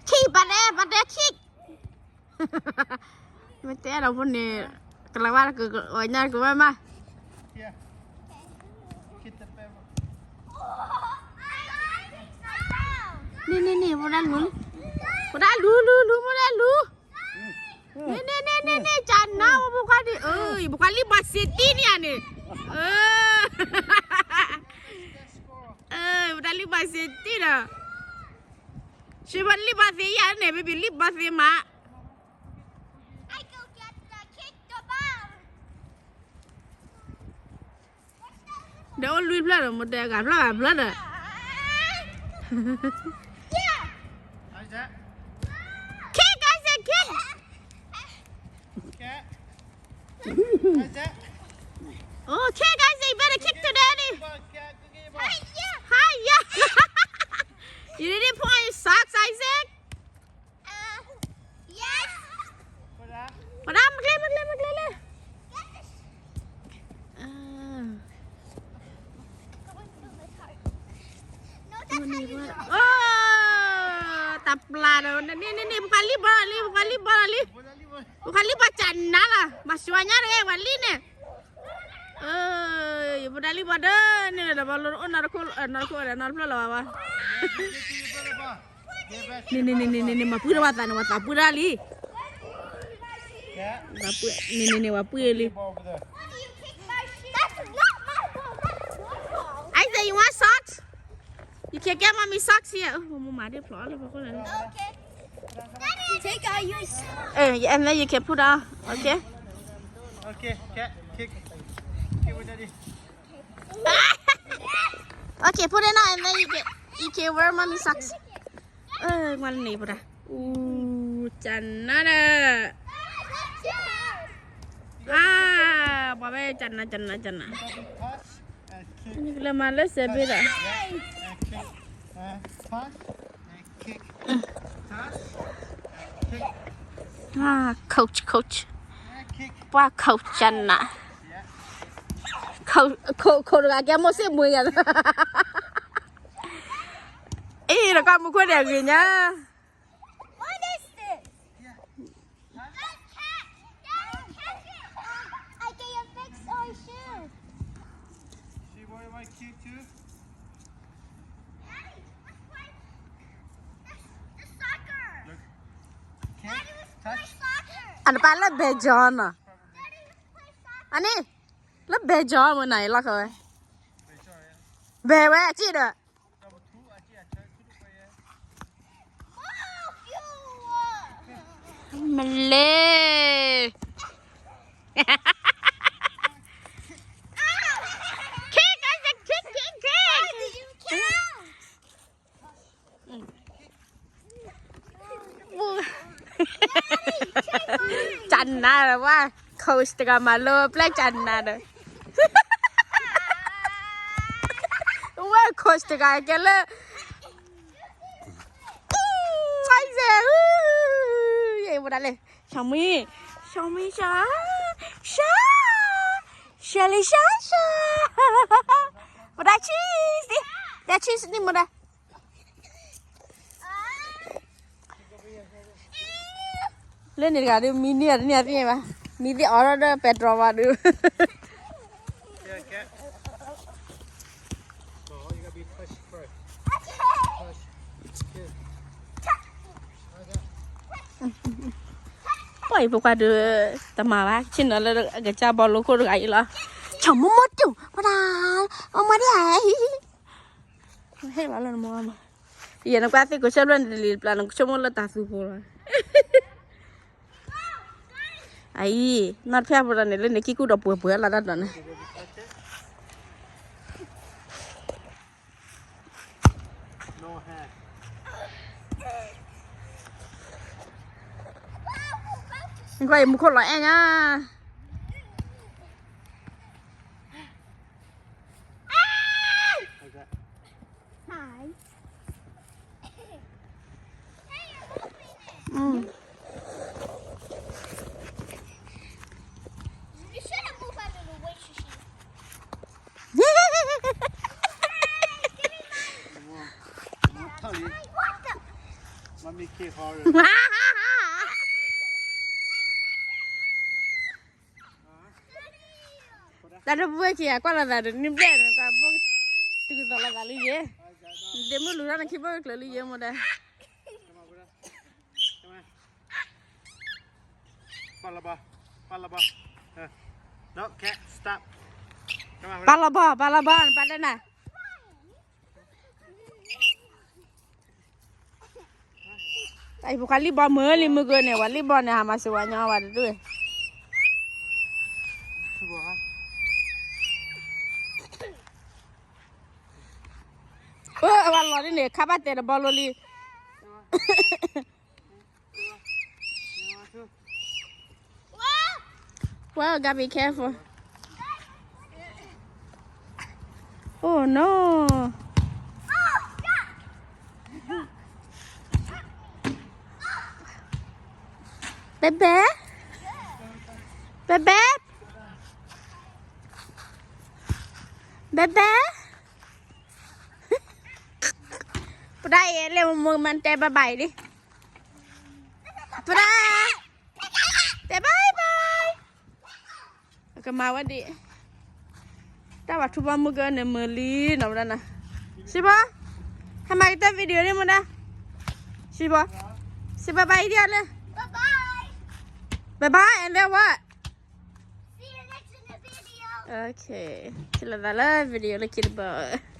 ခံပတဲ ပတဲခံ မ့ၢ်တဲဒီးဖိန့ၣ် ကလၤဝါတကဝဲညါကဝဲမး န့ၣ်န့ၣ်န့ၣ် ဖိဒၣ်လူၤ ဖိဒၣ်လူၤလူၤလူၤ ဖိဒၣ်လူၤ န့ၣ်န့ၣ်န့ၣ်န့ၣ် ကနါ ဖိခွါဒ် ဖိခွါလံဘၣ်စ့တံၢ်န့ၣ်န့ၣ် ဖိဒၣ်လံဘၣ်စ့တံၢ်ဒီး ရှ့ဘၣ်လံဘၣ်သ့ယၤန့ၣ် ဘဘံလံဘၣ်သ့မး ဒီးအိၣ်လွံၢ်ဖျၢၣ်ဒီး မ့ၢ်တဲဂၤဖျၢၣ်ဂၤဖျၢၣ်ဒီး Kick, I said kick. Oh, kick, I said you better kick to daddy. Hi, yeah. You didn't put on your socks, Isaac? ပဒၣ် မကျဲ မကျဲ မကျဲလဲၣ် တၢ်ပျၢ်ဒီး န့ၣ်န့ၣ်န့ၣ် ပှၤလံဘီလီၤလံ ပှၤလံဘီလီၤလံ ပှၤလံဘီကနါလီၤ ဘၣ်ဆှၢညါတဂ့ၤ ပှၤလံန့ၣ် ယပဒၣ်လံဘီဒီး န့ၣ်ဒီး ဘီလိအိၣ်နီတခိၣ် နီတခိၣ်ဒီး နီတဖျၢၣ်လီၤဘၣ် န့ၣ်န့ၣ်န့ၣ်န့ၣ်န့ၣ် မၤပှံၢ်ထီၣ်ဝဲသးန့ၣ် ဝဲသးပှံၢ်ထီၣ်လံ န့ၣ်န့ၣ်န့ၣ် ဝဲပှံၢ်လံ I say you want socks? You can get mommy socks here. မမၤဒ်ဖျိးလၢပခိၣ်လၢ Take out your socks. And then you can put on, okay? Okay, cat, kick. Kick with daddy. Okay, put it on and then you can, you can wear mommy socks. မ့ၢ်န့ၣ်ပဒၣ် အူ ကနါဒီး အါ ပှၤဝဲကနါ ကနါ ကနါ လၢမၤလၢစဲးဘ့ၣ်ဒီး coach coach ပှၤ coach ကနါ coach coach တဂၤကဲမိၢ်စ့ၣ်မွေးယၤ အံၤ တကီၢ်မူခိၣ်ဒဲးဂ့ၤညါ What is this? Don't catch it! Don't catch it! I can fix our shoe. She want my kick too? Daddy, let's play. That's the soccer. Look. Daddy, let's play soccer. အနပၢ်လၢဘဲကၠီနီၤ Daddy, let's play soccer. အန့ၣ် လၢဘဲကၠီမ့ၢ်နၤအံၤလီၢ်ခီဝဲ ဘဲဝဲအစ့ၣ်ဒီး မလဲၣ် kick, I said kick, kick, kick. ကနါဒီးဝဲ coach တဂၤမၤလိပျဲၢ်ကနါဒီး ဝဲ coach တဂၤကဲလၢ Isaac, ယဲၢ်ဝဲဒၣ်လဲၣ် ရှောင်းမင်း ရှောင်းမင်း ရှောင်း ရှောင်း ရှောင်းလေး ရှောင်း ရှောင်း မဒၣ် cheese ဒၣ် cheese န့ၣ်မဒၣ် လၢန့ၣ်တဂၤဒုး မံန့ၢ်အီၤတန့ၢ်အသ့ၣ်ညါဘၣ် မံသ့ၣ်အီၤထီၣ်ဒီးပဲတြီဘၣ်ဒုး ပှၤအံၤဖိခွါဒုး တမၤဘၣ် ဆ့ၣ်နီၤလၢအကစၢ်ဘီလိခိၣ်တဂၤအံၤလီၤ ဆိမိၣ်မိၣ်တူၢ် ပှၤဒၣ် မိၣ်မိၣ်ဒ်ဧါ ဟဲလီၤလၢနမိၢ်မး ယဲနကွၢ်သ့ၣ်ကိးဆၢဖျၢၣ်န့ၣ်တလံၤတပျၢ် နကဆိကမိၣ်လၢတၢ်သူဖိလီၤ အအံၤ နီၢ်တဖၣ်ဖိလီၤန့ၣ် လၢန့ၣ်ကံၢ်ကူၣ်ဒီးပှဲၤပှဲၤလီၤတၢ်ဒီးန့ၣ် နကွၢ်ယမူခိၣ်လီၤအဲၣ်ညါ Hi. Mm. You should have moved out of the way, Shishi. Come on. Come on, Tony. တၢ်တဘိၣ်က့ၤ ကွၢ်လီၤသးဒီး နံၣ်ဘျဲၣ်န့ၣ်တဘိၣ်, တုၤကသီးလီၤသးလံယဲ, ဒ့မုၣ်လူၤထီၣ်နခံဘိၣ်ကကျၢၤလံယဲမ့ၢ်ဒၣ်, ပာ်လီၤဘီ, ပာ်လီၤဘီ, ပာ်လီၤဘီ, နပာ်တဲနၤ တၢ်အံၤပခွါလံၣ်ဘီမုၢ်လံမုၢ်ဂၢၢ်န့ၣ် ဝဲလံၣ်ဘီန့ၣ် ဟးမၤစၢၤဝဲညီဝဲတဒူၣ်, အဝဲလီၤဒ်န့ၣ် ခါဘၣ်တဲာ်တဘီလိၤလံ. Well, gotta be careful. Oh no. Baby? Baby? Baby? ပဒၣ်အံၤလဲၣ် မိၢ်မၢတဲ bye bye လံ, ပဒၣ်, တဲ bye bye, အကမၤဝဲဒ်, တၢ်ဘၣ်ထူဘီမုၢ်ကၢန့ၣ်မုၢ်လံနီၤ ပဒၣ်နၤ, စံဘီ, ဟဲမၤကတၢၢ် video န့ၣ်မ့ၢ်ဒၣ်, စံဘီ, စံ bye bye ဒ်လဲၣ်, bye bye and then what? Okay, ထံၣ်လိာ်သးလၢ video လၢခံတဘျီ